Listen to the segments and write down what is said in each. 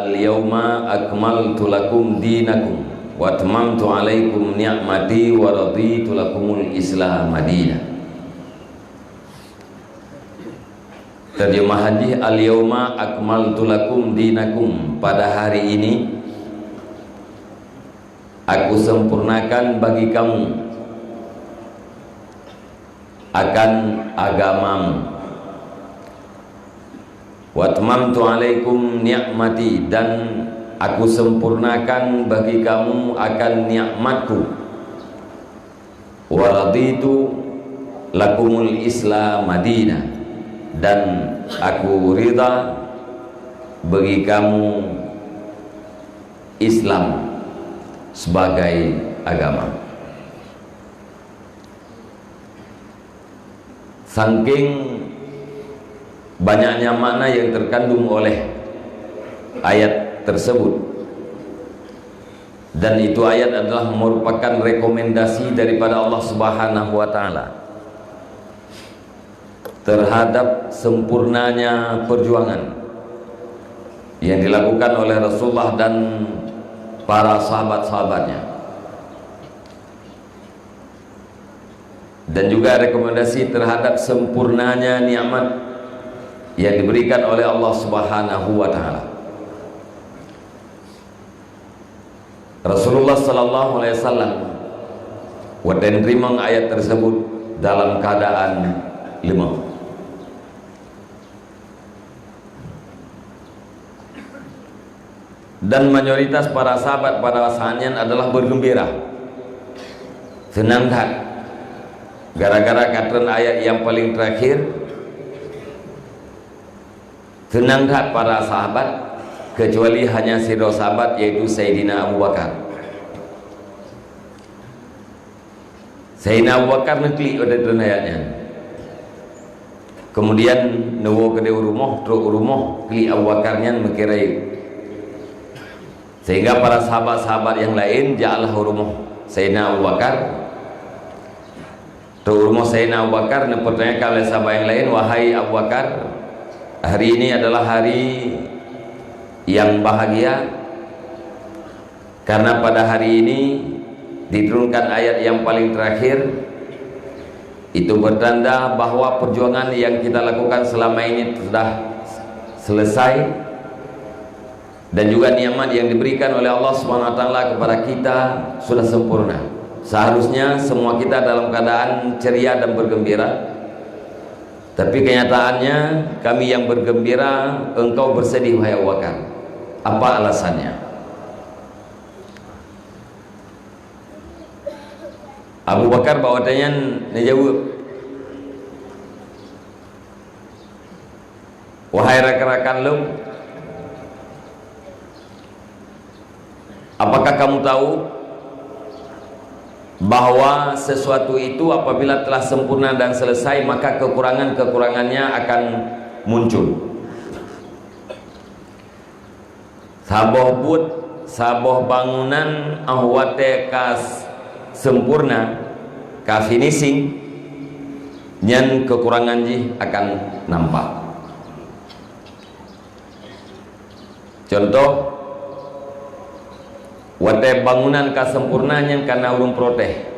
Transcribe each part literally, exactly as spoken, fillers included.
"Al-yauma akmaltu lakum dinakum wa atmamtu alaikum ni'mati wa raditu lakumul Islama dina." Terjemahan jih, "Al-yauma akmaltu lakum dinakum," pada hari ini Aku sempurnakan bagi kamu akan agamamu. "Wa atmamtu alaikum ni'mati," dan Aku sempurnakan bagi kamu akan nikmatku. "Wa raditu lakumul Islam madina," dan Aku ridha bagi kamu Islam sebagai agama. Saking banyaknya makna yang terkandung oleh ayat tersebut, dan itu ayat adalah merupakan rekomendasi daripada Allah Subhanahu wa Ta'ala terhadap sempurnanya perjuangan yang dilakukan oleh Rasulullah dan para sahabat-sahabatnya, dan juga rekomendasi terhadap sempurnanya nikmat yang diberikan oleh Allah Subhanahu wa Ta'ala. Rasulullah sallallahu alaihi wasallam watée neuteurimong ayat tersebut dalam keadaan leumah. Dan mayoritas para sahabat pada saat nyan adalah bergembira, seunang that, gara-gara ka treun ayat nyang paleng teurakhier. Seunang that para sahabat, kecuali hanya sidroe sahabat, yaitu Saidina Abu Bakar. Saidina Abu Bakar neuklik watée treun ayat nyan. Kemudian neuwoe keudeh u rumoh, trok u rumoh, klik Abu Bakar nyan meukirém. Sehingga para sahabat-sahabat nyang laén jaklah u rumoh Saidina Abu Bakar. Trok u rumoh Saidina Abu Bakar, neupeutanyakan lé sahabat nyang laén, "Wahai Abu Bakar, hari ini adalah hari yang bahagia, karena pada hari ini diturunkan ayat yang paling terakhir. Itu bertanda bahwa perjuangan yang kita lakukan selama ini sudah selesai." Dan juga nikmat yang diberikan oleh Allah Subhanahu wa Taala kepada kita sudah sempurna. Seharusnya semua kita dalam keadaan ceria dan bergembira. Tapi kenyataannya, kami yang bergembira, engkau bersedih, wahai Abu Bakar. Apa alasannya? Abu Bakar bak watée nyan neujaweueb, "Wahai rakan-rakan lôn, apakah kamu tahu bahwa sesuatu itu apabila telah sempurna dan selesai, maka kekurangan-kekurangannya akan muncul?" Saboh buet, saboh bangunan, óh watée ka s-, sempurna, ka finishing, nyan kekurangan jih akan nampak. Contoh, watée bangunan ka sempurna, nyan ka na ureuëng protes.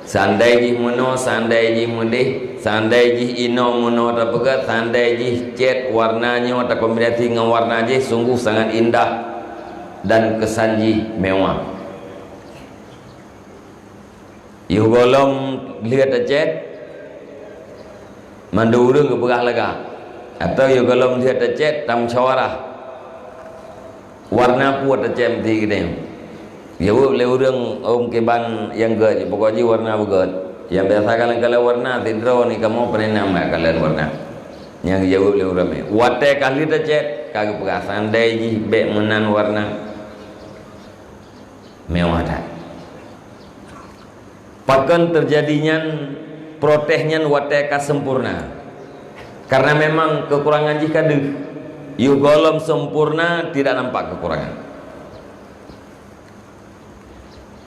Seandai jih meunoe, seandai jih meudeh, seandai jih inoe meunoe tapeugét, seandai jih cét warna nyoe takombinasi ngon warna jih, sungguh sangat indah dan kesan jih mewah. Yoh gohlom lheueh tacét, mandum ureuëng geupeugah lagak. Atawa yoh gohlom lheueh tacét, tamusyawarah. Warna peue tacém di keudeh? Jaweueb lé ureuëng ôn kiban nyang gét, pokok jih warna beugét. Nyang biasa kalon-kalon warna, sidroe ni kamoe peureunah mat kalon warna. Nyang jaweueb lé ureuëng ramé. Watée ka lheueh tacét, ka geupeugah, seandai jih bék meunan warna, mewah that. Pakon teujadi nyan, protes nyan watée ka sempurna? Karena memang kekurangan jih ka deuh. Yoh gohlom sempurna, tidak nampak kekurangan.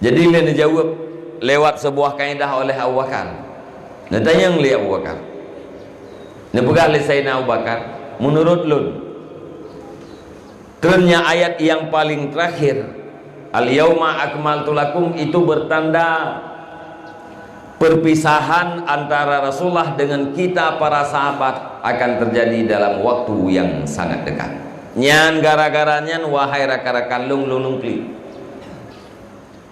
Jadi lé neujaweueb lewat sebuah kaedah oleh Abu Bakar. Neutanyong lé Abu Bakar. Neupeugah lé Saidina Abu Bakar, "Meunurot lôn, Treun nyan ayat nyang paling terakhir, "Al-yauma akmaltu lakum," itu bertanda perpisahan antara Rasulullah dengan kita para sahabat akan terjadi dalam waktu yang sangat dekat. Nyan gara-gara nyan, wahai rakan-rakan lôn, lôn, lôn klik.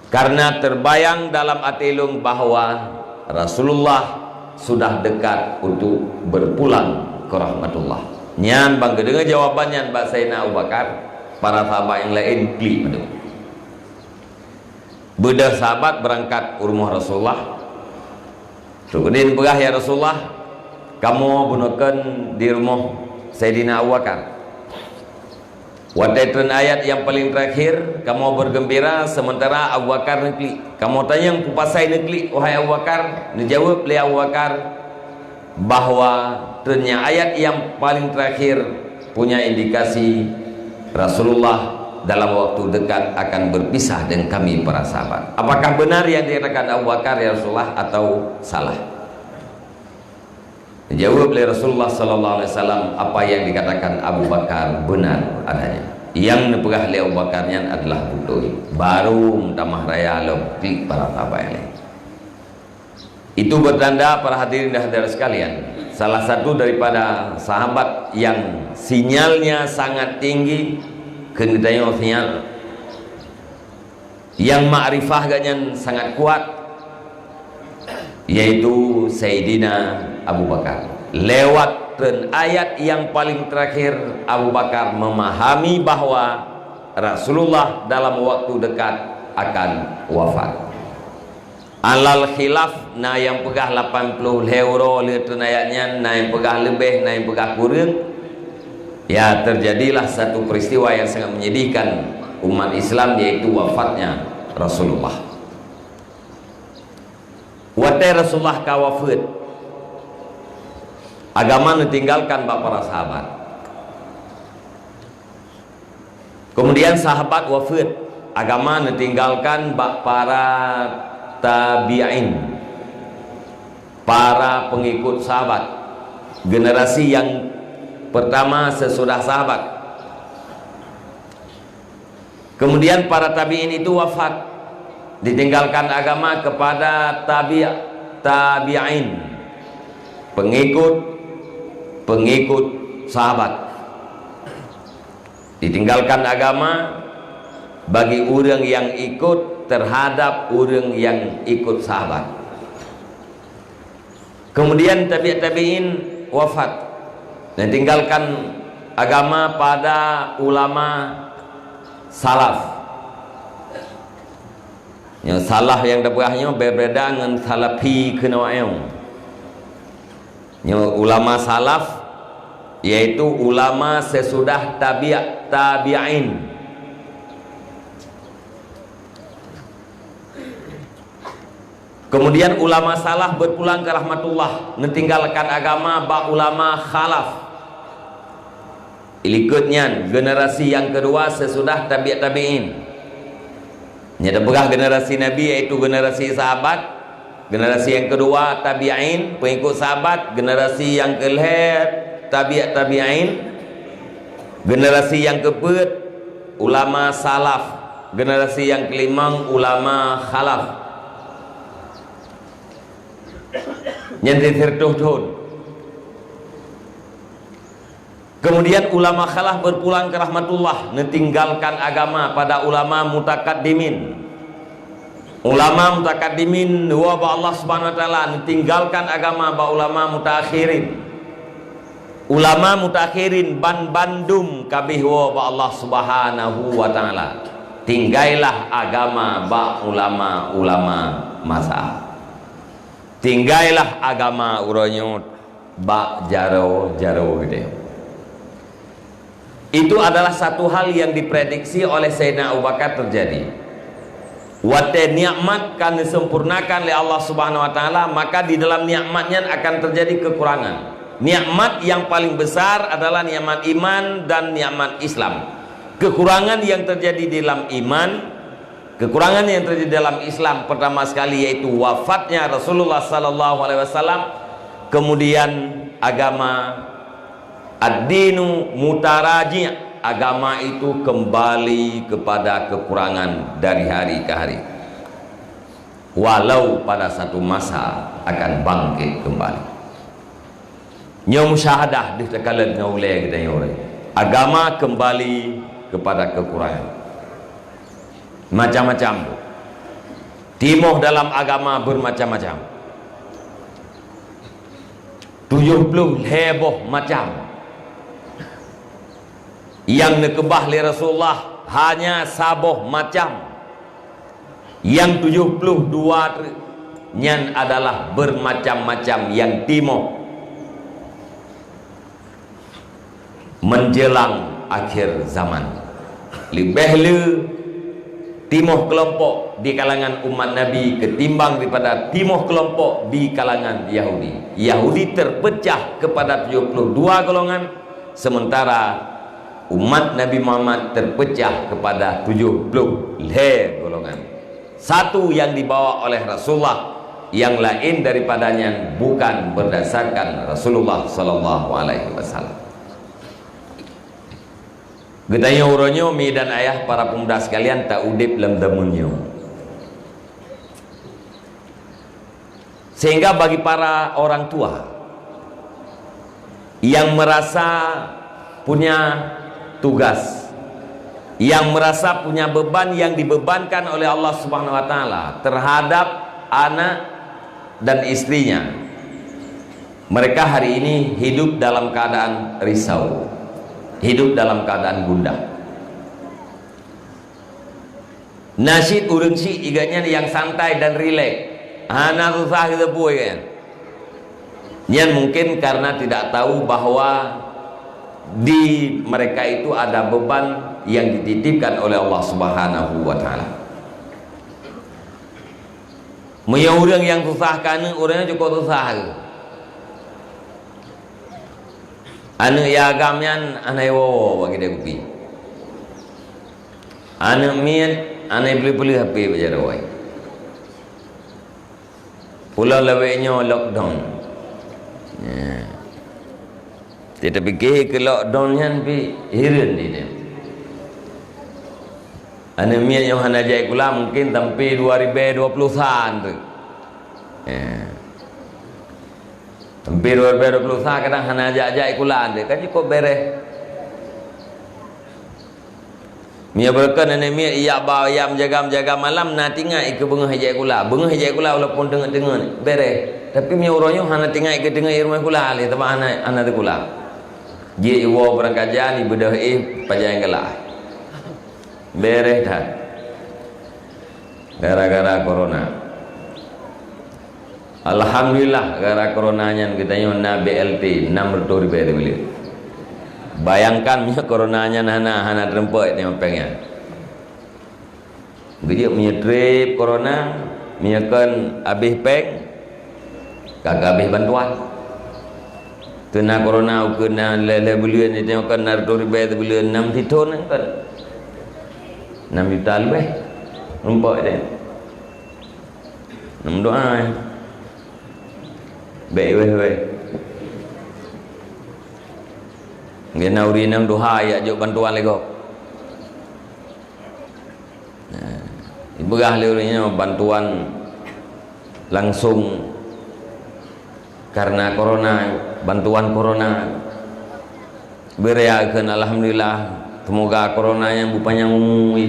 Karena terbayang dalam até lôn bahwa Rasulullah sudah dekat untuk berpulang ke rahmatullah. Nyan ban geudeungoe jawaban nyan bak Saidina Abu Bakar, para sahabat nyang laén klik mantong. Beudôh sahabat beurangkat u rumoh Rasulullah. Trok keudeh neupeugah, "Ya Rasulullah, kamoe bunoe kon di rumoh Saidina Abu Bakar. Watée treun ayat nyang paleng teurakhir, kamoe beugeumbira, seumeuntara Abu Bakar neuklik. Kamoe tanyong, 'Peue pasai neuklik, wahai Abu Bakar?' Neujaweueb lé Abu Bakar, bahwa treun nyan ayat nyang paleng teurakhir punya indikasi Rasulullah dalam waktu dekat akan berpisah dengan kami para sahabat. Apakah benar yang dikatakan Abu Bakar, ya Rasulullah, atau salah?" Jaweueb lé Rasulullah sallallahu alaihi wasallam, "Apa yang dikatakan Abu Bakar benar adanya. Nyang neupeugah lé Abu Bakar nyan adalah beutôi." Baru meutamah raya lom klik para sahabat nyang laén. Itu bertanda, para hadirin dan hadirat sekalian, salah satu daripada sahabat yang sinyalnya sangat tinggi, keuneuk tanyoe sinyal, yang makrifah geuh nyan sangat kuat, yaitu Saidina Abu Bakar. Lewat treun ayat yang paling terakhir, Abu Bakar memahami bahwa Rasulullah dalam waktu dekat akan wafat. Alal khilaf, na nyang peugah lapan ploh lhée uroe lheueh treun ayat nyan, na nyang peugah leubeh, na nyang peugah kureueng. Ya, terjadilah satu peristiwa yang sangat menyedihkan umat Islam, yaitu wafatnya Rasulullah. Watée Rasulullah ka wafeuet, agama neutinggalkan bak para sahabat. Kemudian sahabat wafeuet, agama neutinggalkan bak para tabi'in, para pengikut sahabat, generasi yang pertama sesudah sahabat. Kemudian para tabi'in itu wafat, ditinggalkan agama kepada tabi', tabi'in, pengikut, pengikut sahabat. Ditinggalkan agama bagi ureuëng nyang ikut terhadap ureuëng nyang ikut sahabat. Kemudian tabi', tabi'in wafat, neutinggalkan agama pada ulama salaf. Nyoe salaf nyang tapeugah nyoe berbeda ngon salafi keunoe. Nyoe ulama salaf, yaitu ulama sesudah tabi', tabi'in. Kemudian ulama salaf berpulang ke rahmatullah, neutinggalkan agama bak ulama khalaf. Ilikot nyan, generasi yang kedua sesudah tabi', tabi'in. Nyang tapeugah generasi Nabi, yaitu generasi sahabat, generasi yang kedua tabi'in, pengikut sahabat, generasi yang kelhée tabi', tabi'in, generasi yang keupeuet ulama salaf, generasi yang kelimong ulama khalaf. Nyan di sireutoh thon. Kemudian ulama khalaf berpulang ke rahmatullah, neutinggalkan agama pada ulama mutakaddimin. Ulama mutakaddimin neuwoe bak Allah Subhanahu wa Taala, neutinggalkan agama bak ulama mutaakhirin. Ulama mutaakhirin ban bandum kabeh woe bak Allah Subhanahu wa Taala. Tinggailah agama bak ulama-ulama masa. Tinggailah agama uroe nyoe bak jaroe-jaroe geutanyoe. Itu adalah satu hal yang diprediksi oleh Sayyidina Abu Bakar terjadi. Watée nikmat ka neusempurnakan lé Allah Subhanahu wa Taala, maka di dalam nikmat nyan akan terjadi kekurangan. Nikmat yang paling besar adalah nikmat iman dan nikmat Islam. Kekurangan yang terjadi di dalam iman, kekurangan yang terjadi dalam Islam pertama sekali yaitu wafatnya Rasulullah sallallahu alaihi wasallam, kemudian agama, ad-dinu mutaraji', Agama itu kembali kepada kekurangan dari hari ke hari. Walau pada satu masa akan bangkit kembali. Nyoe musyahadah deuh takalon ngon ulée geutanyoe. Agama kembali kepada kekurangan. Macam-macam. Timoh dalam agama bermacam-macam. Tujoh ploh lhée boh macam. Nyang neukeubah lé Rasulullah hanya saboh macam. Nyang tujoh ploh dua teuk nyan adalah bermacam-macam nyang timoh menjelang akhir zaman. Leubeh le timoh keulompok di kalangan umat Nabi ketimbang daripada timoh keulompok di kalangan Yahudi. Yahudi terpecah kepada tujoh ploh dua golongan, sementara umat Nabi Muhammad terpecah kepada tujoh ploh lhée golongan. Satu yang dibawa oleh Rasulullah, yang lain daripada nyan bukan berdasarkan Rasulullah sallallahu alaihi wasallam. Geutanyoe uroe nyoe, mi dan ayah, para pemuda sekalian, ta udeb lam zaman nyoe. Sehingga bagi para orang tua yang merasa punya tugas, yang merasa punya beban yang dibebankan oleh Allah Subhanahu wa Taala terhadap anak dan istrinya, mereka hari ini hidup dalam keadaan risau, hidup dalam keadaan gundah. Na cit ureuëng syiek geutanyoe nyang santai dan rilek, hana susah geuteupue kan. Nyan mungkin karena tidak tahu bahwa di mereka itu ada beban yang dititipkan oleh Allah Subhanahu wa Taala. Meunyoe ureuëng nyang susah keu aneuk, ureuëng nyan cukôp susah. Aneuk nyang agam nyan hana woe-woe bak keude kupi. Aneuk miet hana peuleueh-peuleueh H P bak jaroe. Pulo lawét nyoe lockdown. Ya. Teupiké keu lockdown nyan pih hireuen di dia. Aneuk miet nyang hana jak sikula mungkin sampai dua ribèe dua puluh sa teuk. Ya. Sampai dua ribèe dua puluh sa kadang hana jak-jak sikula teuk. Kan cukôp bereh. Meunyoe beureukan aneuk miet ijak ba, ijak meujaga-meujaga malam, na teuingat ikeue beungoh ijak sikula. Beungoh ijak sikula walaupun teungeut-teungeut, bereh. Tapi meunyoe uroe nyoe hana teuingat ikeue teungeut i rumoh sikula lé, teuma hana, hana sikula. Jeuet iwoe barang kajan, ibeudôh éh, pajan galak. Bereh that. Gara-gara corona. Alhamdulillah, gara corona nyan geutanyoe na B L T enam reutôh ribèe teubileuen. Bayangkan meunyoe corona nyan hana, hana teurumpok di péng nyan. Geujeuet meunyoe trép corona, meunyoe kon habéh péng, ka habéh bantuan. Teuna corona ukeue na lhèe-lhèe buleuen, di tanyoe kon na reutôh ribèe teubileuen, nam sithon kon. Nam juta leubeh. Rumpok di tanyoe. Nam doa, eh. Bèk wéh-wéh. Geunauri nam doa jak jok bantuan lé gob. Nah, ipeugah lé ureuëng nyoe bantuan langsung karena corona, bantuan corona. Beuraya kheun alhamdulillah, semoga corona nyan beupanyang umu,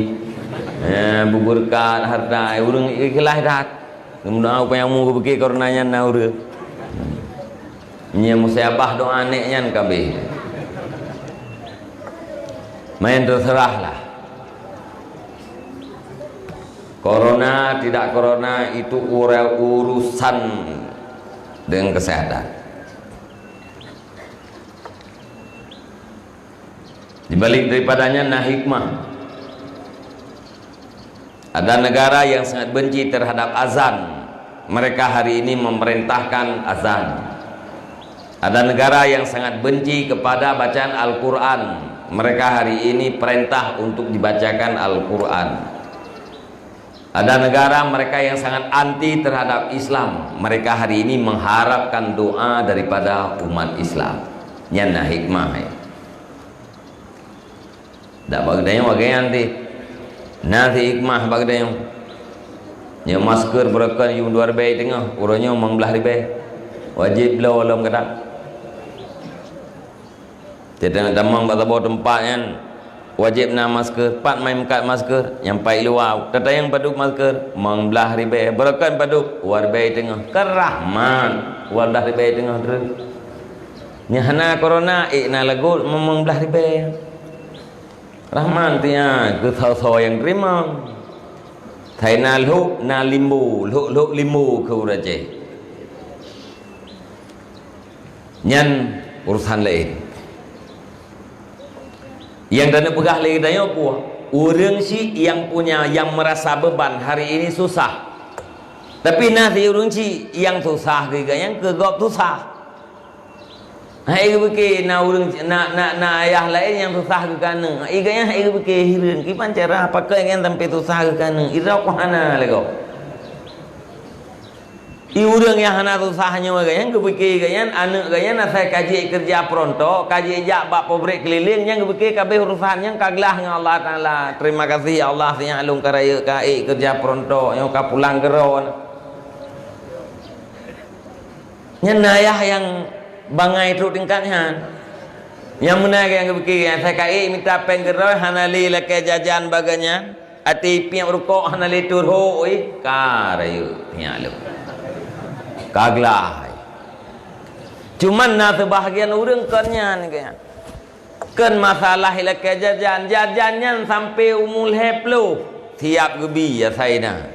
eh, beubeureukat harta, ureuëng ikhlas that. Mudah-mudahan beupanyang umu geubeuki corona nyan na ureuëng. Nyan musibah doa nek nyan kabeh. Main terserahlah. Corona tidak corona itu ura-, urusan dengan kesehatan. Di balik daripadanya na hikmah. Ada negara yang sangat benci terhadap azan. Mereka hari ini memerintahkan azan. Ada negara yang sangat benci kepada bacaan Al-Quran. Mereka hari ini perintah untuk dibacakan Al-Quran. Ada negara mereka yang sangat anti terhadap Islam. Mereka hari ini mengharapkan doa daripada umat Islam. Nyan na hikmah, eh. Dak bak geutanyoe bagian ti. Na si hikmah bak geutanyoe. Nyoe masker beureukan yuem dua ribèe teungoh, uroe nyoe limong blah ribèe. Wajéb bloe lom gata. Teutamong bak saboh teumpat nyan wajéb na masker, pat mai meukat masker, nyang pai luwa. Tatanyong padub masker, limong blah ribèe. Beureukan padub, dua ribèe teungoh. Kan rahmat, dua blah ribèe teungoh treuk. Nyan hana corona, ék na lagot limong blah ribèe. Rahmat nyan keu soe-soe nyang teurimong. Hai na lhok, na limbo, lhok-lhok limbo keu ureueng Aceh. Nyan urusan laén. Nyang taneuk peugah lé geutanyoe peue? Ureueng chik nyang punya, nyang meurasa beuban hari ini susah. Tapi na si ureueng chik nyang susah keu gobnyan, keu gob susah. Hai geupike na ureueng, na, na, na ayah laén nyang susah keu aneuk. Gobnyan hai geupike hireuen, kiban cara pakon nyan sampai susah keu aneuk. Irok hana lé gob. Di ureueng nyang hana susah nyoe gobnyan geupike gobnyan, aneuk gobnyan asai ka jeuet keureuja peurontok, ka jeuet jak bak pabrék keulileng, nyan geupike ka abéh urusan, nyan ka glah ngon Allah Taala. Terima kasih ya Allah, sinyak lôn ka rayeuk ka ék keureuja peurontok, nyoe ka pulang keudroe. Nyan na ayah nyang bangai trok tingkat nyan. Nyang meunan nyang geupike, nyang asai ka ék mita péng keudroe, hana lé lakée jajan bak gobnyan. Até piep rukok hana lé turhok, ih, ka rayeuk nyan lom. Ka glah. Cuman na seubahagian ureueng kon nyan, kon masalah ilakée jajan. Jajan nyan sampai umu lhée ploh siap geubi asai na.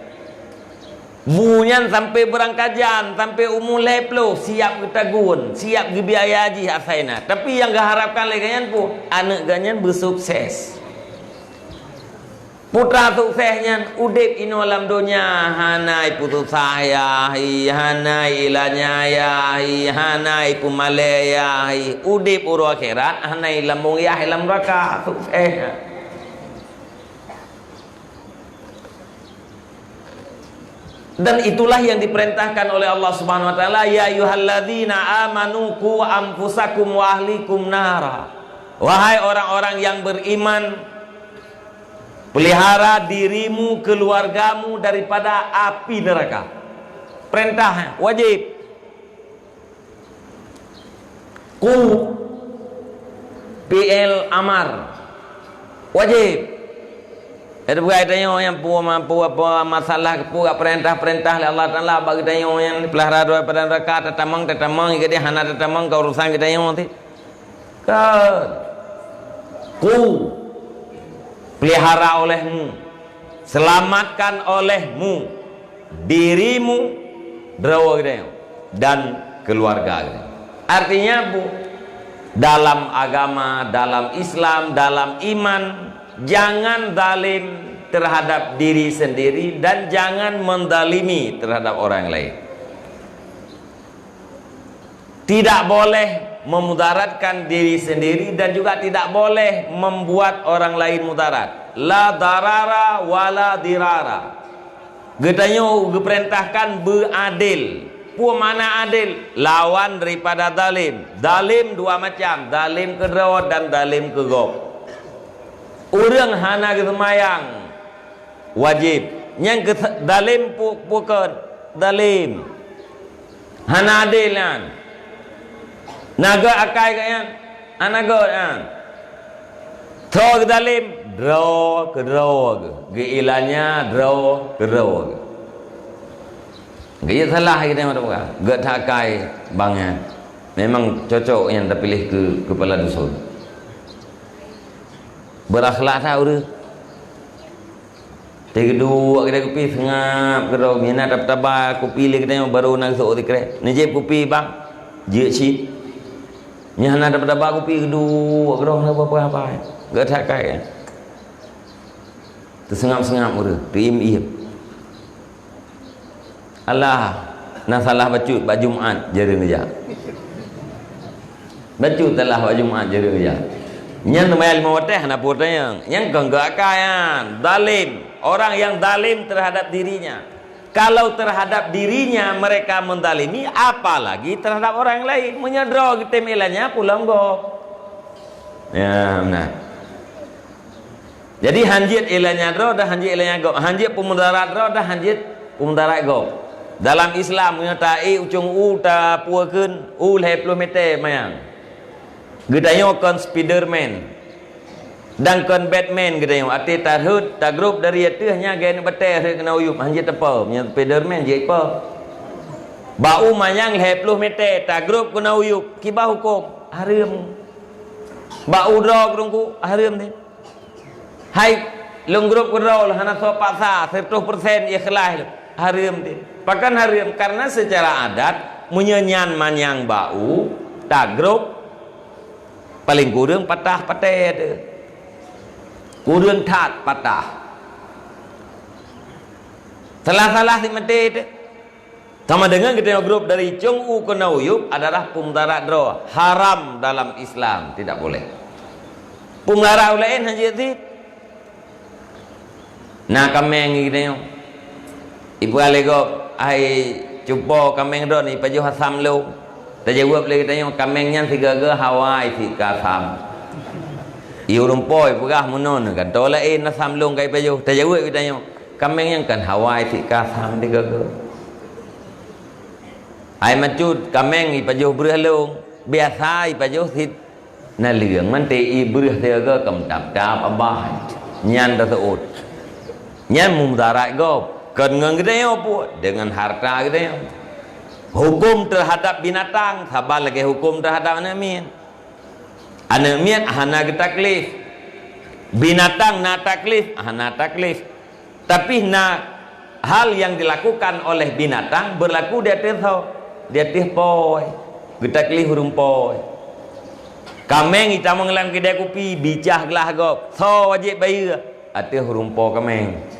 Bu nyan sampai beurangkajan, sampai umu lhée ploh siap geutagun, siap geubiaya jih asai na. Tapi nyang geuharapkan lé gobnyan peue? Aneuk gobnyan beusukses. Putra sukses nyan udeb inoe lam donya, hana ipeususah yah, hana ilanya yah, hana ipeumalée yah, udeb uroe akhirat hana ilambong yah lam neuraka. Sukses nyan. Dan itulah yang diperintahkan oleh Allah Subhanahu wa taala, "Ya ayyuhalladzina amanu qu anfusakum wa ahlikum nara." Wahai orang-orang yang beriman, pelihara dirimu, keluargamu daripada api neraka. Perintah, wajib. Qu, fi'il amar. Wajib. Jadi bukai tanyoe nyang peue ma-, peue, peue masalah peue perintah-perintah lé Allah Taala bak geutanyoe nyang peulahra daripada neuraka, tatamong, tatamong, jadi hana tatamong ka urusan geutanyoe ti. Ka. Qu, pelihara olehmu, selamatkan olehmu dirimu, droe geutanyoe, dan keluarga geutanyoe. Artinya, bu, dalam agama, dalam Islam, dalam iman, jangan zalim terhadap diri sendiri dan jangan menzalimi terhadap orang lain. Tidak boleh memudaratkan diri sendiri dan juga tidak boleh membuat orang lain mudarat. La darara wa la dirara. Geutanyoe geupeurintahkan beuadil. Peue makna adil? Lawan daripada zalim. Zalim dua macam, zalim keudroe dan zalim keugob. Ureuëng hana geuseumayang, wajéb. Nyang keu zalim pu-, pukon zalim. Hana adil nyan. Na gét akai geuh nyan? Hana gét nyan. Tho geuzalim, droe keudroe geuh. Geuilanya droe keudroe geuh. Geuh salah kita mata buka. Gét that akai bang nyan. Memang cocok nyan tapiléh keu kepala dusun. Berakhlak that ureuëng. Teuduek kita kupi seungab keudroe, mina taba-taba kupi lé geutanyoe baru na geusok sikrek. Neujép kupi bang, jeuet cit. Nyan na taba-taba kupi keudroe, keudroe na apa-apa. Gét that akai. Teuseungab-seungab ureuëng, teuiem-iem. Alah, na salah bacut bak Jumat jareueng geujak. Bacut salah bak Jumat jareueng geujak. Nyan seumayang limong watèe hana peue tanyong. Nyan kon geuakai nyan. Zalim. Orang yang zalim terhadap dirinya. Kalau terhadap dirinya mereka menzalimi, apalagi terhadap orang lain. Meunyoe droe geutem ilanya pulang gob. Ya, benar. Jadi, hanjeuet ilée nyan droe dan hanjeuet ilée nyan gob. Hanjeuet peumudarat droe dan hanjeuet peumudarat gob. Dalam Islam, meunyoe taék ucong u tapueukheun, u lhée ploh mètè manyang. Geutanyoe kon Spiderman. Dan kon Batman geutanyoe. Até tarhot, tagrôp dari ateueh nyan gaya batèe rhot keunoe u yup. Hanjeuet teupeu. Meunyoe Spiderman jeuet peue. Bak u manyang lhée ploh mètè, tagrôp keunoe u yup. Kiban hukôm? Hareuem. Bak u droe keurungku, hareuem teuh. Hai, lôn grôp keudroe lôn hana soe paksa, siratoh persen ikhlaih lôn. Hareuem teuh. Pakon hareuem? Karena secara adat, meunyoe nyan manyang bak u, tagrôp, paleng kureueng patah paté teuh. Kureueng that patah. Salah-salah si maté teuh. Sama dengan geutanyoe grôp dari cong u keunoe u yup adalah peumudarat droe. Haram dalam Islam, tidak boleh. Peumudarat ureueng laén hanjeuet cit. Na kaméng geutanyoe. Ipeugah lé gob, "Hai cupo, kaméng droeneuh ipajoh asam lôn." Tajaweueb lé geutanyoe, "Kaméng nyan sigoe-goe hawa i sit keu asam." I ureueng po ipeugah meunoe, "Gantoe laén asam lôn ka ipajoh." Tajaweueb geutanyoe, "Kaméng nyan kon hawa i sit keu asam sigoe-goe." Hai macut, kaméng ipajoh breueh lôn, biasa ipajoh sit naleueng, manté i breueh sigoe-goe ka meutap-tap abah. Nyan taseuôt. Nyan meumudarat gob. Kon ngon geutanyoe pue, deungon hareuta geutanyoe. Huköm teuhadap binatang saban lagée huköm teuhadap aneuëk miet. Aneuëk miet hana geutaklif. Binatang na taklif, hana taklif. Tapi na hal yang dilakukan oleh binatang berlaku di ateueh soe? Di ateueh po. Geutaklif ureuëng po. Kaméng itamong lam keudée kupi, bicah glah gob. Soe wajéb bayeue? Ateueh ureuëng po kaméng.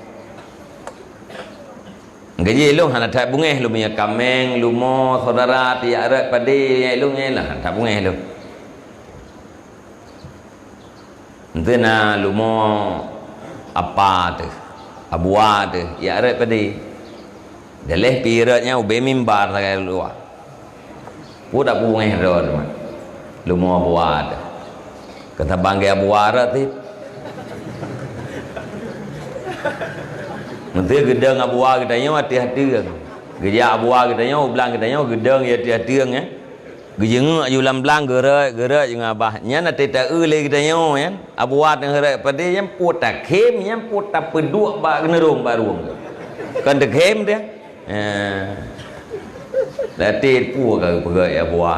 Gaji lôn hana that beungéh lôn meunyoe kaméng, lumo, syedara, tiyak rot, padé, nyang lôn nyan lah hana that beungéh lôn. Enteuk na lumo apa teuh, abua teuh, jak rot padé. Daleh pi rot nyan ubé mimbar sagai luwa. Peue tapeugah droe teuma. Lumo abua teuh. Keutabang gaya abua rot teuh. Meunteuk geudong abua geutanyoe ateueh-ateueh. Geujak abua geutanyoe, u blang geutanyoe, geudong ateueh-ateueh, eh. Geujeungeuk aju lam blang, geurot, geurot aju ngon abah. Nyan até taeu lé geutanyoe nyan. Abua teungoh rot padé nyan, peue takhém nyan, peue tapeuduek bak neurueng bak rueng. Kon takhém teuh. Eh. Latih peue ka geupeugah ya abua.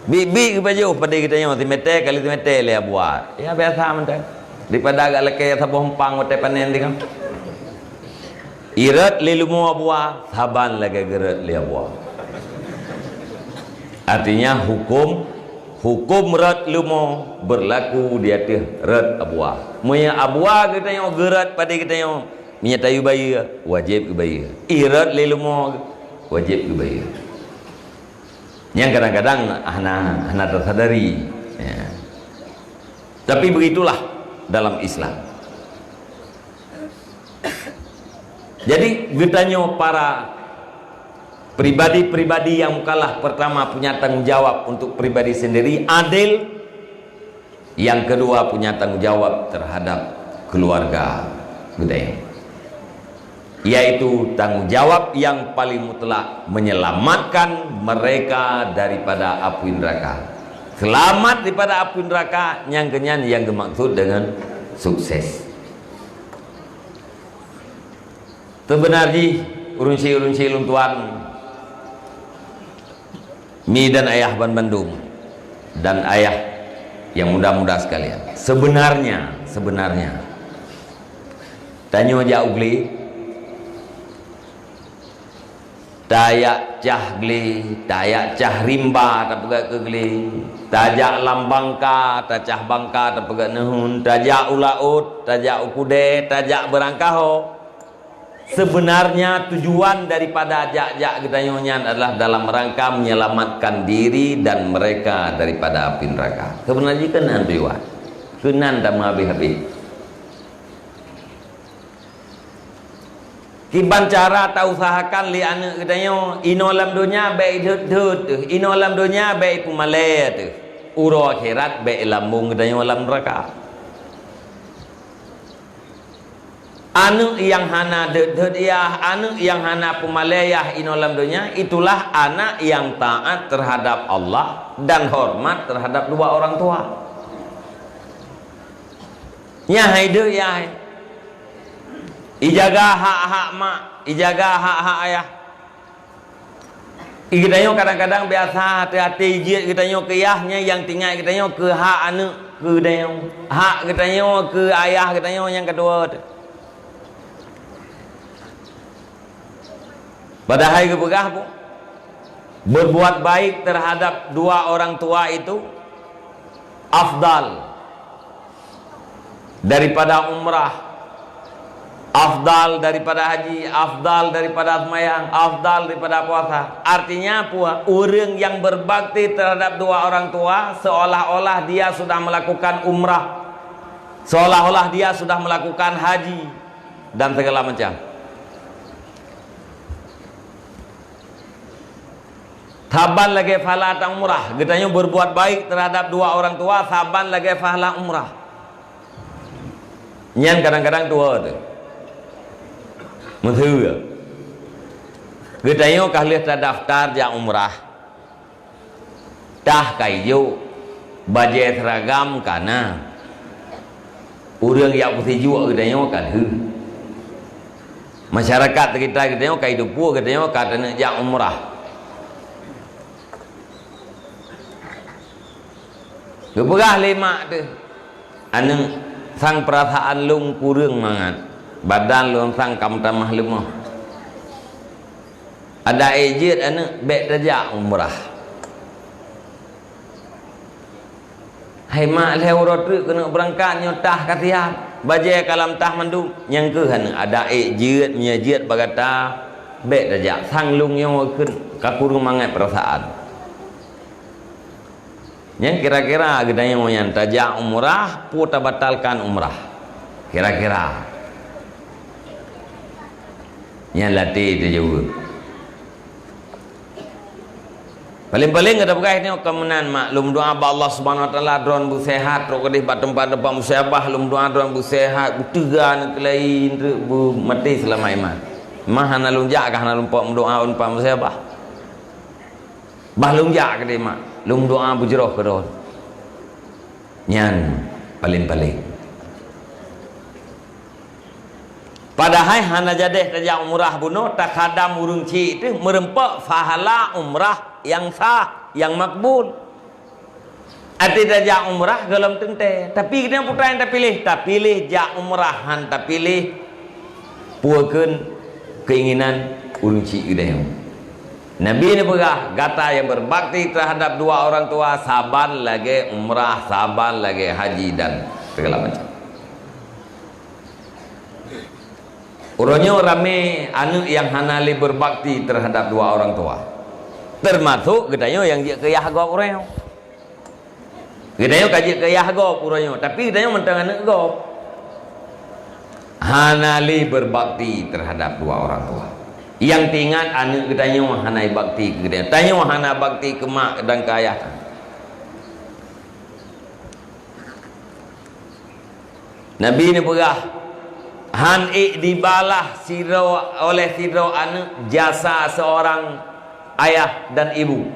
Biet-biet geupajoh padé geutanyoe, simeté kali simeté lé abua. Ya biasa mantong. Daripada agak lakée saboh empang watée panen teuh kan. Irot lé lumo abua, saban lagée geurot lé abua. Artinya huköm, huköm rot lumo berlaku di ateueh rot abua. Meunyoe abua geutanyoe geurot padé geutanyoe, meunyoe tayue bayeue, wajéb geubayeue. Irot lé lumo, wajéb geubayeue. Nyang kadang-kadang hana, hana tasadari. Ya. Tapi begitulah dalam Islam. Jadi, geutanyoe para pribadi-pribadi yang mukallaf pertama punya tanggung jawab untuk pribadi sendiri, adil. Yang kedua punya tanggung jawab terhadap keluarga geutanyoe. Yaitu tanggung jawab yang paling mutlak menyelamatkan mereka daripada api neraka. Selamat daripada api neraka, nyang keunyan yang geumaksud dengan sukses. Teubeuna jih, ureuëng syik-ureuëng syik lôn tuan, mi dan ayah ban bandum, dan ayah yang muda-muda sekalian. Sebenarnya, sebenarnya, tanyoe jak u glé, tajak cah glé, tajak cah rimba tapeugét keu glé, tajak lam bangka, tacah bangka tapeugét neuheun, tajak u laôt, tajak u keudè, tajak beurangkaho. Sebenarnya tujuan daripada jak-jak geutanyoe nyan adalah dalam rangka menyelamatkan diri dan mereka daripada api neraka. Sebenarnya keunan tujuan. Keunan tameuhabéh-habéh. Kiban cara tausahakan lé aneuëk geutanyoe, inoe lam donya bék idhôt-dhôt teuh, inoe lam donya bék ipeumalée teuh, uroe akhirat bék ilambong geutanyoe lam neuraka. Aneuk nyang hana deuet-deuet yah, aneuk nyang hana peumalée yah inoe lam donya, itulah anak yang taat terhadap Allah dan hormat terhadap dua orang tua. Nyan hai deuek yah. Ijaga hak-hak mak, ijaga hak-hak ayah. Geutanyoe kadang-kadang biasa até-até jeuet geutanyoe keu yah, nyan nyang teuingat geutanyoe keu hak aneuk geutanyoe, hak geutanyoe keu ayah geutanyoe nyang keudua teuh. Padahai geupeugah, berbuat baik terhadap dua orang tua itu afdal daripada umrah, afdal daripada haji, afdal daripada seumayang, afdal daripada puasa. Artinya apa? Ureuëng yang berbakti terhadap dua orang tua seolah-olah dia sudah melakukan umrah, seolah-olah dia sudah melakukan haji, dan segala macam. Saban lagée pahala ta umrah. Geutanyoe berbuat baik terhadap dua orang tua saban lagée pahala umrah. Nyan kadang-kadang tuha teuh. Meuseue. Geutanyoe ka lheueh tadaftar jak umrah. Tah ka ijok, bajée seragam ka na. Ureuëng jak peusijuek geutanyoe ka lheueh. Masyarakat sekitar geutanyoe ka jiteupeue geutanyoe ka taneuk jak umrah. Geupeugah lé mak teuh, "Aneuk, sang peurasaan lôn kureueng mangat, badan lôn sang ka meutamah leumoh. Adak ék jeuet aneuk, bék tajak umrah." "Hai mak, lhée uroe treuk keuneuk beurangkat, nyoe tah ka siab, bajée ka lam tah mandum." "Nyang kheueh aneuk, adak ék jeuet, meunyoe jeuet bak gata, bék tajak, sang lôn nyoe kheun ka kureueng mangat peurasaan." Nyan kira-kira geutanyoe nyan tajak umrah, peue tabatalkan umrah? Kira-kira. Nyan latée tajaweueb. Paléng-paléng gata peugah nyoe, "Ka meunan, mak, lôn meudoá bak Allah Subhanahu Wa Taala droen beuseuhat, trok keudeh bak teumpat-teumpat musibah, lôn meudoá droen beuseuhat, beuteuga aneuk laén, treuk beumaté seulamat iman. Mah hana lôn jak, ka hana lôn pot meudoá u teumpat musibah." Bah lôn jak keudeh, mak, lôn meudoá beujroh keudroe. Nyan paléng-paléng. Padahai hana jadeh tajak umrah bunoe, takhadam ureuëng chik teuh meureumpok pahala umrah nyang sah, nyang makbul. Até tajak umrah gohlom teuntée, tapi geutanyoe peue nyang tapiléh? Tapiléh jak umrah, han tapiléh peue kheun keinginan ureuëng chik geutanyoe. Nabi neupeugah, "Gata nyang berbakti terhadap dua orang tua, saban lagée umrah, saban lagée haji dan segala macam." Uroe nyoe ramé aneuk nyang hana lé berbakti terhadap dua orang tua. Teumasok geutanyoe nyang jeuet keu yah gob uroe nyoe. Geutanyoe ka jeuet keu yah gob uroe nyoe, tapi geutanyoe mantong aneuk gob. Hana lé berbakti terhadap dua orang tua. Nyang teuingat aneuk geutanyoe hana bakti keu geutanyoe. Tanyoe hana bakti keu mak dan keu ayah. Nabi neupeugah, "Han ék dibalah sidroe, oleh sidroe aneuk jasa seorang ayah dan ibu,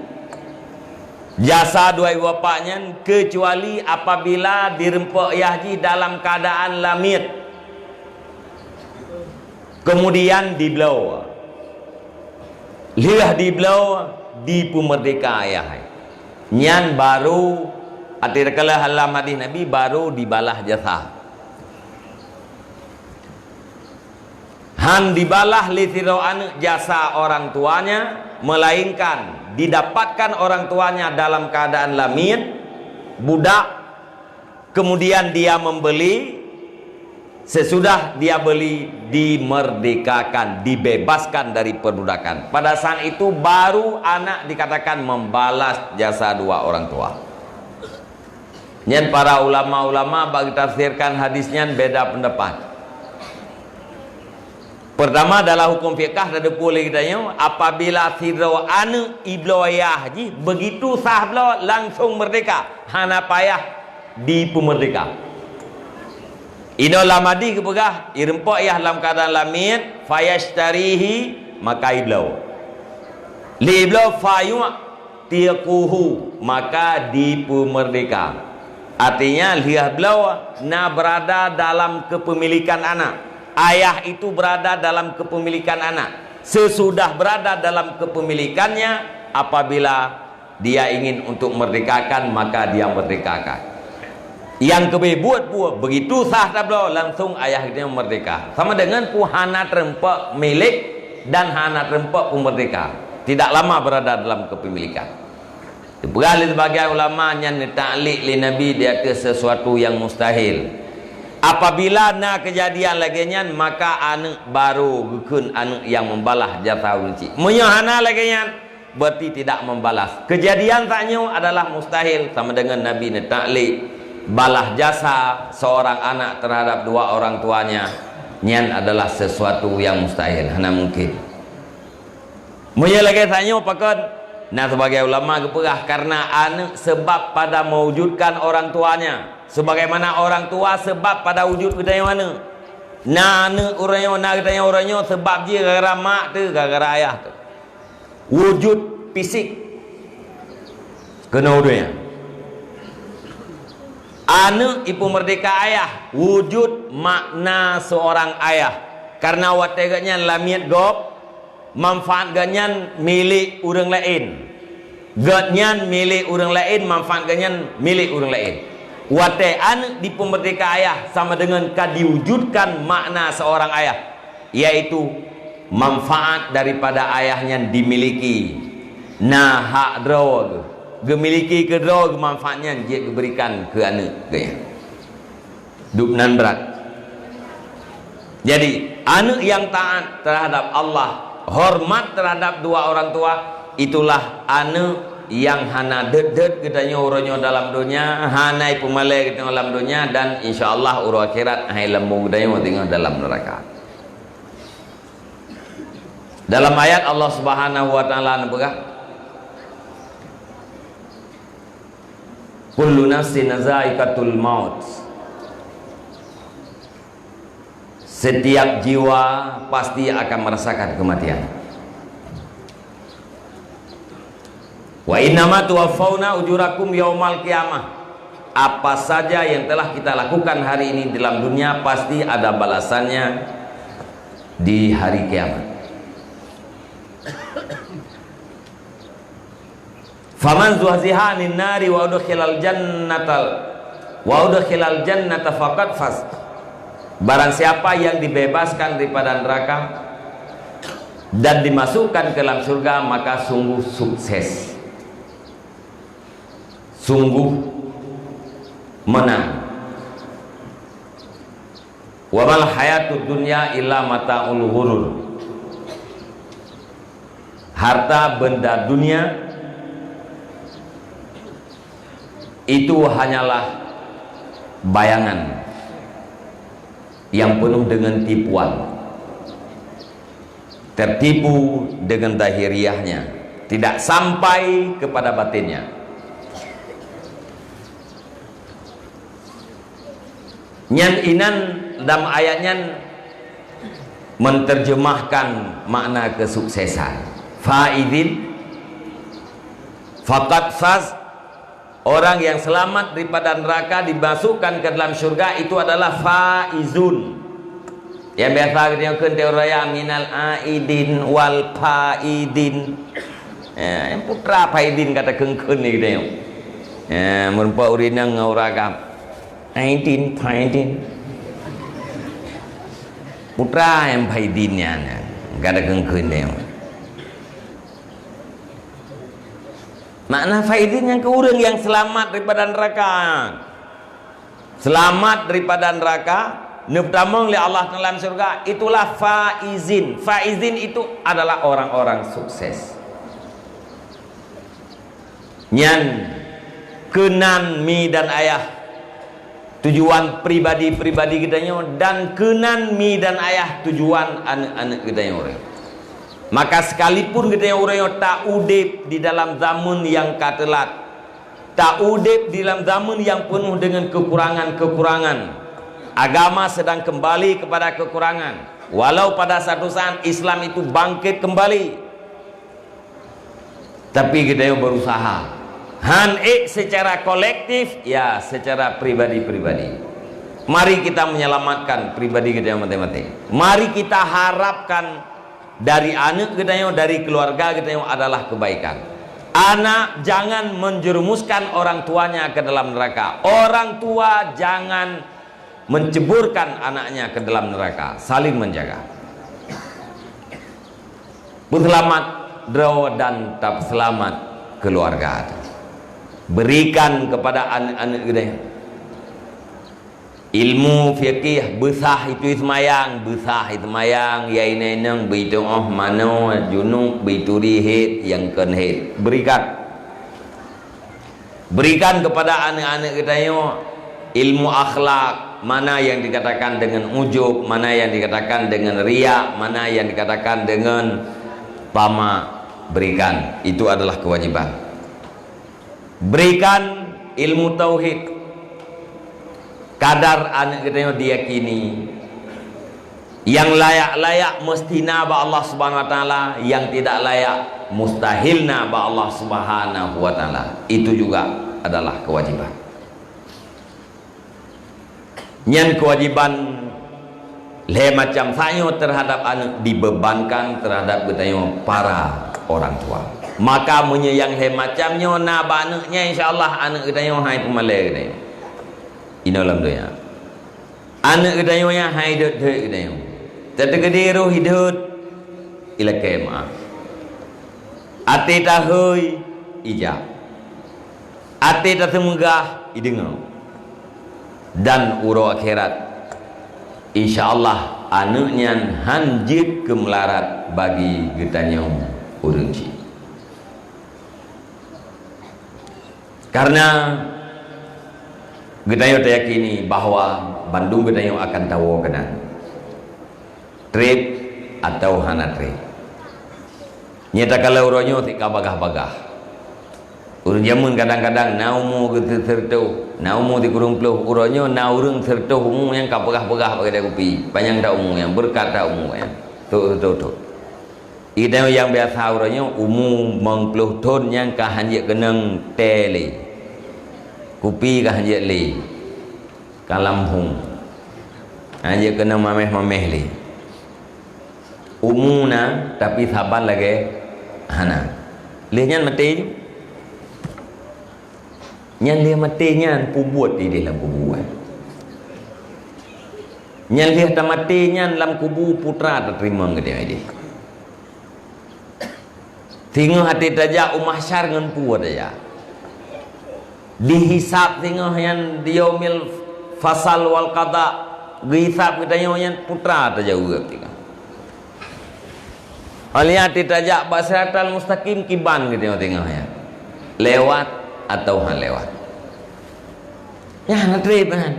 jasa dua ibu bapak nyan, kecuali apabila direumpok yah jih dalam keadaan lamiet, kemudian dibloe." Lheueh dibloe, dipeumeurdeka ayah hai. Nyan barô, até takalon lam hadis Nabi, barô dibalah jasa. Han dibalah lé sidroe aneuk jasa orang tuanya, melainkan didapatkan orang tuanya dalam keadaan lamiet, budak, kemudian dia membeli, sesudah dia beli, dimerdekakan, dibebaskan dari perbudakan. Pada saat itu baru anak dikatakan membalas jasa dua orang tua. Nyan para ulama-ulama bak geutafsirkan hadis nyan beda pendapat. Pertama, dalam hukum fikah teupeue lé geutanyoe, apabila sidroe aneuk ibloe ayah jih, begitu sah bloe langsung merdeka, hana payah dipeumeurdeka. Inoe lam hadih geupeugah, ireumpok yah lam keuadaan lamiet, fayashtarihi, maka ibloe. Lé ibloe, fayu'tiquhu, maka dipeumerdeka. Artinya, lheueh bloe na berada dalam kepemilikan anak. Ayah itu berada dalam kepemilikan anak. Sesudah berada dalam kepemilikannya, apabila dia ingin untuk merdekakan, maka dia merdekakan. Nyang keubeh buet peue, begitu sah tabloe, langsung ayah geutanyoe merdeka. Sama dengan peue hana teurumpok milik dan hana teurumpok peue merdeka. Tidak lama berada dalam kepemilikan. Dipeugah lé sebagian ulama nyan neutaklik lé Nabi di ateueh sesuatu nyang mustahil. Apabila na keujadian lagée nyan, maka aneuëk barô geukheun aneuëk nyang membalah jasa ureuëng chik. Meunyoe hana lagée nyan, berarti tidak membalas. Keujadian tanyoe adalah mustahil, sama dengan Nabi neutaklik balah jasa seorang anak terhadap dua orang tuanya, nyan adalah sesuatu nyang mustahil, hana mungkin. Meunyoe lagée tanyoe pakon, na sebagian ulama geupeugah karena aneuëk sebab pada mewujudkan orang tuanya, sebagaimana orang tua sebab pada wujud geutanyoe aneuëk. Na aneuëk uroe nyoe, na geutanyoe uroe nyoe sebab jih gara-gara mak teuh, gara-gara ayah teuh. Wujud fisik keunoe donya. Aneuëk ipeumerdeka ayah, wujud makna seorang ayah. Karena watée geuhnyan lamiet gob, manfaat geuhnyan milék ureuëng laén. Geuhnyan milék ureuëng laén, manfaat geuhnyan milék ureuëng laén. Watée aneuëk dipeumerdeka ayah, sama dengan ka diwujudkan makna seorang ayah, yaitu manfaat daripada ayah nyan dimiliki. Na hak droe geuh, geumiliki keu droe geuh, manfaat nyan jeuet geuberikan keu aneuëk geuhnyan. Dub nan brat. Jadi, aneuëk nyang taát terhadap Allah, hormat terhadap dua orang tua, itulah aneuëk nyang hana deuet-deuet geutanyoe uroe nyoe dalam donya, hana ipeumalée geutanyoe dalam donya, dan insya Allah uroe akhirat hai lambong geutanyoe teungoh dalam neuraka. Dalam ayat Allah Subhanahu wa Taala neupeugah, "Kullu nafsin za'iqatul maut." Setiap jiwa pasti akan merasakan kematian. "Wa innama tuwaffauna ujurakum yaumal qiyamah." Apa saja yang telah kita lakukan hari ini dalam dunia pasti ada balasannya di hari kiamat. "Faman zuhziha 'anin nari wa udkhilal jannatal, wa udkhilal jannata faqad faz." Barang siapa yang dibebaskan daripada neraka dan dimasukkan ke dalam surga, maka sungguh sukses. Sungguh menang. "Wa mal hayatud dunya illa mata'ul ghurur." Harta benda dunia itu hanyalah bayangan yang penuh dengan tipuan. Tertipu dengan zahiriahnya, tidak sampai kepada batinnya. Nyan inan lam ayat nyan menterjemahkan makna kesuksesan. Faizin, faqad faz, orang yang selamat daripada neraka dimasukkan ke dalam syurga itu adalah faizun. Nyang biasa geutanyoe kheun teori raya minal aidin wal faidin. Ya, nyang putra faidin ka takheun-kheun lé geutanyoe. Ya, meureumpok ureueng inong ngon ureueng agam. Aidin, faidin. Putra nyang faidin nyan, ka takheun-kheun lé geutanyoe. Makna faizin nyan keu ureueng nyang seulamat daripada neuraka. Seulamat daripada neuraka, neupeutamong lé Allah Taala lam syeuruga, itulah faizin. Faizin itu adalah orang-orang sukses. Nyan keunan mi dan ayah tujuan pribadi-pribadi geutanyoe, dan keunan mi dan ayah tujuan aneuk-aneuk geutanyoe. Maka, sekalipun geutanyoe uroe nyoe taudeb di dalam zameun nyang ka teulat, taudeb di dalam zameun nyang peunoh deungon keukurangan-keukurangan, Agama sedang kembali kepada kekurangan. Walau pada satu saat Islam itu bangkit kembali. Tapi geutanyoe berusaha. Han ék secara kolektif, ya, secara pribadi-pribadi. Mari kita menyelamatkan pribadi geutanyoe maté-maté. Mari kita harapkan dari aneuk geutanyoe, dari keluarga geutanyoe adalah kebaikan. Anak jangan menjerumuskan orang tuanya ke dalam neraka. Orang tua jangan menceburkan anaknya ke dalam neraka. Saling menjaga. Peuseulamat droe dan tapeuseulamat keuluwarga. Berikan kepada aneuk-aneuk geutanyoe ilmu fikih, beusah itu seumayang, beusah itu seumayang, ya inong-inong, beu itu óh manoe junub, beu itu di hét nyang kon hét. Berikan. Berikan kepada aneuk-aneuk geutanyoe ilmu akhlak, mana yang dikatakan dengan ujub, mana yang dikatakan dengan riya, mana yang dikatakan dengan tamak. Berikan, itu adalah kewajiban. Berikan ilmu tauhid. Kadar aneuk geutanyoe diyakini, nyang layak-layak meusti na bak Allah Subhanahu wa Taala, nyang tidak layak mustahil na bak Allah Subhanahu wa Taala. Itu juga adalah kewajiban. Nyan kewajiban lhée macam sayoe terhadap aneuk dibebankan terhadap geutanyoe para orang tua. Maka meunyoe nyang lhée macam nyoe na bak aneuk nyan, insya Allah aneuk geutanyoe hai peumalée geutanyoe inoe lam donya. Aneuk geutanyoe nyan hai dot-dot geutanyoe. Teuteugede roh idot ilakée maaf. Até tahôi ijak. Até taseumeugah ideungoe. Dan uroe akhirat, insya Allah aneuk nyan han jeuet keu meularat bagi geutanyoe ureuëng chik. Karena geutanyoe tayakini bahwa bandum geutanyoe akan tawoe keunan, treb atau hana treb. Nyata kalau uroe nyoe sika bagah-bagah. Ureuëng jameun kadang-kadang na umu geuseureutoh, na umu sikureueng ploh, uroe nyoe na ureuëng seureutoh umu nyang ka peugah-peugah bak gata kupi, panyang that umu nyang, beureukat that umu nyang. Tok, tok, tok. Idang nyang biasa uroe nyoe umu limong ploh thon nyang ka hanjeuet keunong teh lé. Kupi ka hanjeuet lé. Ka lam hong. Hanjeuet keunong maméh-maméh lé. Umu na, tapi saban lagée hana. Lheueh nyan maté ju. Nyan lheueh maté nyan peubuet ideh lam kubu, eh. Nyan lheueh tamaté nyan lam kubu putra tateurimong geutanyoe ideh. Singoh até tajak u mahsyar ngon peue tajak. Dihisab singoh nyan di yaumil fasal wal qada, geuhisab geutanyoe nyan putra tajaweueb singoh. Óh lheueh até tajak bak siratal mustaqim kiban geutanyoe singoh nyan. Lewat atau han lewat. Nyan hana treb nyan.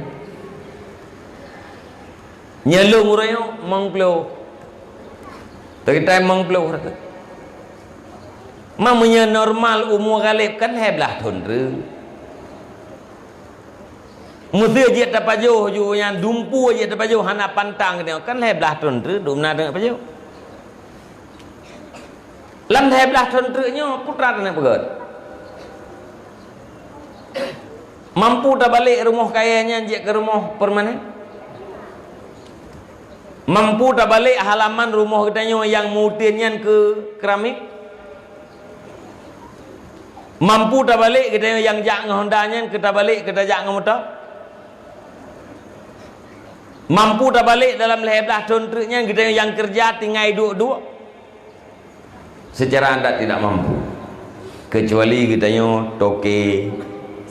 Nyoe lôn uroe nyoe limong ploh. Teukitai limong ploh. Ma meunyoe normal umu ghalib kan lhée blaih thon treuk. Meuseu jeuet tapajoh ju nyan dumpeue jeuet tapajoh hana pantang geutanyoe kan lhée blaih thon treuk dum na deungon pajoh. Lam lhée blaih thon treuk nyoe putra taneuk peugét. Mampu tabalek rumoh kayée nyan jeuet keu rumoh permanen? Mampu tabalek halaman rumoh geutanyoe nyang meuuteuen nyan keu keramik? Mampu tabalek geutanyoe nyang jak ngon honda nyan keu tabalek keu tajak ngon moto? Mampu tabalek dalam lhée blaih thon treuk nyan geutanyoe nyang keureuja tinggai duek-duek? Secara adat tidak mampu, kecuali geutanyoe toke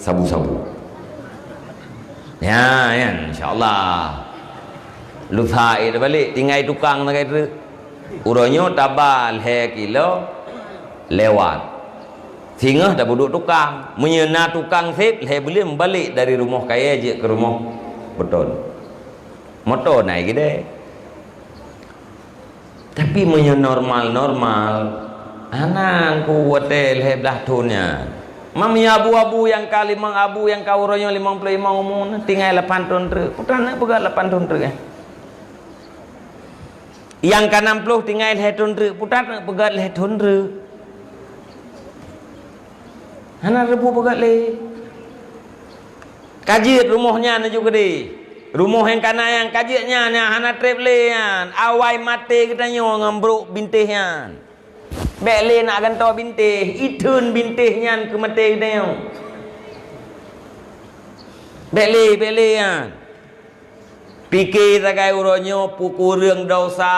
sabu-sabu. Ya, ya, insya Allah. Lusa ék tabalek tinggai tukang sagai treuk. Uroe nyoe taba lhée kilo lewat. Singoh tapeuduek tukang. Meunyoe na tukang seb lhée buleuen balek dari rumoh kayée jeuet keu rumoh beton. Moto na geude. Tapi meunyoe normal-normal, hana ku watée lhée blaih thon nyan. Mam ya abu-abu nyang ka limong abu nyang ka uroe nyoe limong ploh limong umu, tinggai lapan thon treuk. Putra aneuk peugah lapan thon treuk, eh. Nyang ka nam ploh tinggai lhèe thon treuk, putra aneuk peugah lhèe thon treuk. Hana reubôh peugah lé. Ka jeuet rumoh nyan aju keudeh. Rumoh nyang ka na nyan ka jeuet nyan, nyan hana treb lé nyan. Awai maté geutanyoe ngon brok bintéh nyan. Bèk lé nak gantoe bintéh, itheun bintéh nyan keu maté geutanyoe. Bèk lé, bèk lé nyan. Pike sagai uroe nyoe, peukureueng dosa,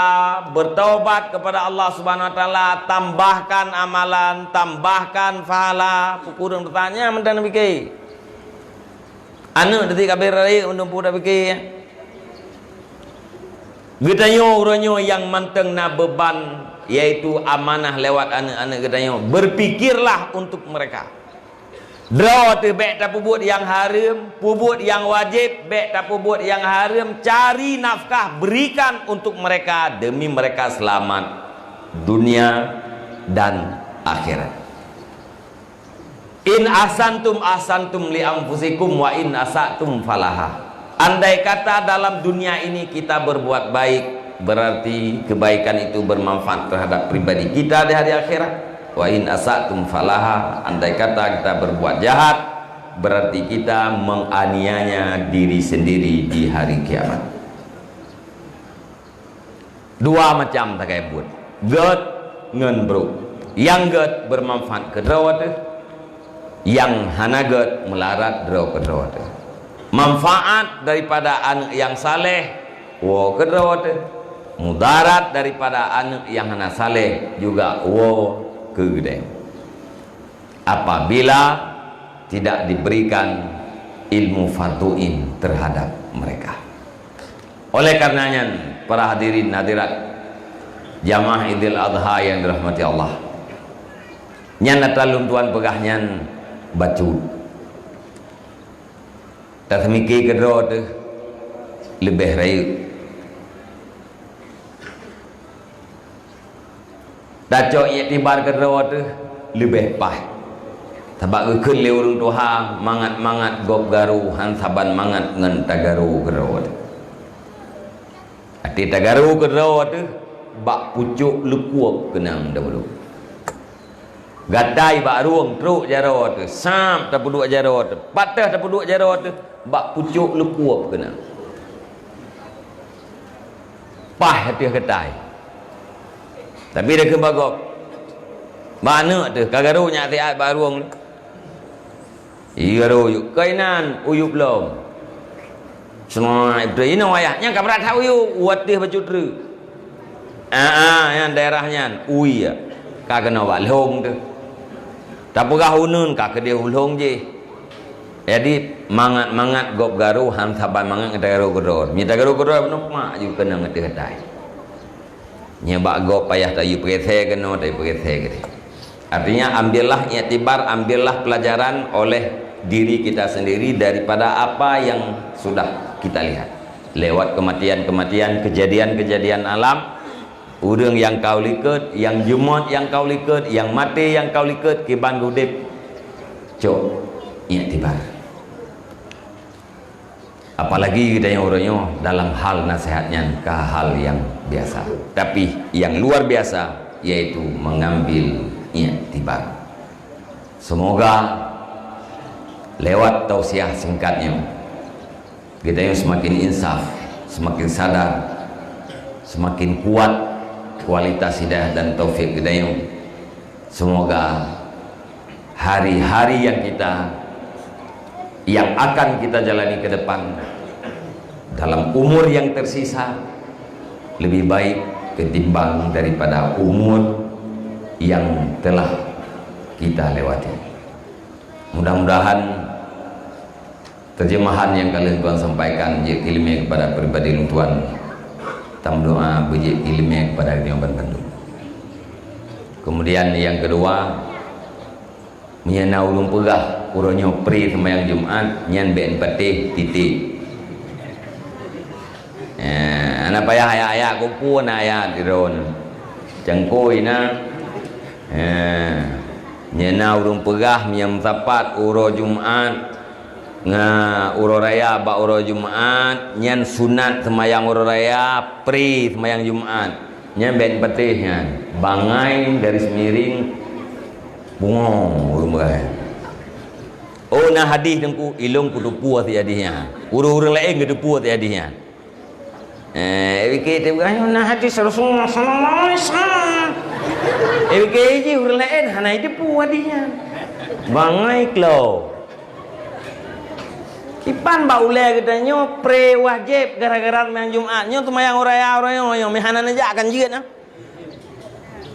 bertobat kepada Allah Subhanahu Wa Taala, tambahkan amalan, tambahkan pahala, peukureueng dosa, nyan mantong pike. Aneuk teuti ka beu rayeuk meudumpu tapike. Geutanyoe uroe nyoe nyang mantong na beuban, yaitu amanah lewat aneuk-aneuk geutanyoe. Berpikirlah untuk mereka. Droe teuh bèk tapeubuet nyang hareuem, peubuet nyang wajéb, bèk tapeubuet nyang hareuem, cari nafkah, berikan untuk mereka demi mereka selamat dunia dan akhirat. In ahsantum ahsantum li anfusikum wa in asatum falaha. Andai kata dalam dunia ini kita berbuat baik, berarti kebaikan itu bermanfaat terhadap pribadi kita di hari akhirat. Wa in asatum falaha, andai kata kita berbuat jahat, berarti kita menganiaya diri sendiri di hari kiamat. Dua macam sagai buet, gèt ngon brok. Nyang gèt bermanfaat keu droe teuh, nyang hana gèt meularat droe keu droe teuh. Manfaat daripada aneuk nyang saleh, woe keu droe teuh. Mudarat daripada aneuk nyang hana saleh juga woe keu geutanyoe. Apabila tidak diberikan ilmu fardhu ain terhadap mereka. Oleh karenanya, para hadirin hadirat jamaah Idul Adha yang dirahmati Allah, nyan ata lôn tuan peugah nyan bacut. Taseumiké keudroe teuh leubeh rayeuk. Tacok iktibar keudroe teuh leubeh paih. Sabab geukheun lé ureuëng tuha, mangat-mangat gob garu han saban mangat ngon tagaru keudroe teuh. Até tagaru keudroe teuh bak pucôk leukuob keunong dahulu. Gatai bak rueng trok jaroe teuh, sab tapeuduek jaroe teuh, patéh tapeuduek jaroe teuh, bak pucôk leukuob keunong. Paih ateueh gatai. Tapi dah keumbagok. Bak aneuk teuh, ka garu nyak siat bak rueng. Iya ro uyup. Keuinan uyup lom. Seungai beutôi inoe ayah. Nyang ka brat that uyup, u ateueh bacut treuk. Ah, ah, nyan daerah nyan, ui ya. Ka keunoe bak lhong teuh. Tapeugah uneun ka keudeh u lhong jih. Jadi, mangat-mangat gob garu han saban mangat ngon tagaru keudroe. Meunyo tagaru keudroe bunoe mak ju keunong ateueh gatai. Nyan bak gob payah tayue peurese keunoe, tayue peurese keudeh. Artinya, ambillah iktibar, ambillah pelajaran oleh diri kita sendiri daripada apa yang sudah kita lihat. Lewat kematian-kematian, kejadian-kejadian alam, ureuëng nyang ka u likot, nyang jeumot nyang ka u likot, nyang maté nyang ka u likot, kiban udeb. Cok iktibar. Apalagi geutanyoe uroe nyoe dalam hal nasihat nyan ka hal nyang biasa. Tapi nyang luar biasa yaitu mengambil iktibar. Semoga lewat tausiah singkat nyoe, geutanyoe semakin insaf, semakin sadar, semakin kuat kualitas hidayah dan taufik geutanyoe. Semoga hari-hari yang kita, yang akan kita jalani ke depan, dalam umur yang tersisa, lebih baik ketimbang daripada umur yang telah kita lewati. Mudah-mudahan terjemahan nyang ka lheueh tuan sampaikan jeuet keuleumèe kepada pribadi lôn tuan. Tameudoa beujeuet keuleumèe kepada geutanyoe banmandum. Kemudian nyang keudua, meunyoe na ureuëng peugah uroe nyoe pri seumayang Jumat, nyan bèk neupatéh titik. Eh, hana payah ayat-ayat kupu na ayat di droen. Cangkôi na. Eh. Nyan na ureuëng peugah meunyoe meusapat uroe Jumat ngon uroe raya bak uroe Jumat, nyan sunat seumayang uroe raya, pre seumayang Jumat. Nyan bék patéh nyan. Bangai dari Seumiring, pungo ureuëng peugah. Oh, na hadih Teungku, ilong kuteupue si hadih nyan. Ureuëng-ureuëng laén geuteupeue si hadih nyan. Eh, ék pike teuh, "Nyoe na hadis Rasulullah sallallahu alaihi wasallam." Ék pike jih ureuëng laén hana jiteupeue hadis nyan. Bangai klo. Kiban bak ulée geutanyoe pre wajéb gara-gara meunan Jumat. Nyoe teumayang uroe raya uroe nyoe, nyoe meuhana neujak kan jeuet na.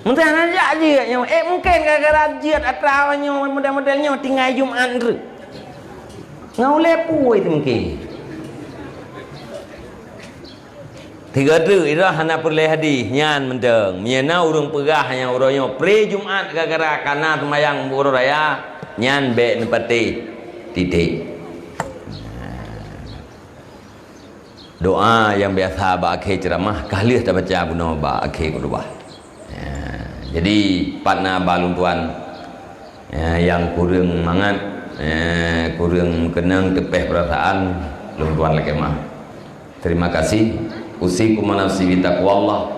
Meuntah hana jak jeuet nyoe. Eh, mungken gara-gara jeuet atra awak nyoe model-model nyoe tinggai Jumat treuk. Ngon ulée peue itu mungken. Tiga treuk itu hana peureulée hadih nyan mantong. Meunyoe na ureuëng peugah nyang uroe nyoe pre Jumat gara-gara kana seumayang uroe raya, nyan bék neupatéh. Titik. Doa nyang biasa bak akhé ceuramah ka lheueh tabaca bunoe bak akhé khutubah. Ya, jadi pat na ba lôn tuan, ya, nyang kureueng mangat, ya, kureueng keunong teupeh peurasaan, lôn tuan lakée meuah. Terima kasih. Usikum wa nafsi bitaqwallah.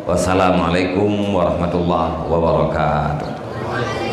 Wassalamualaikum warahmatullahi wabarakatuh.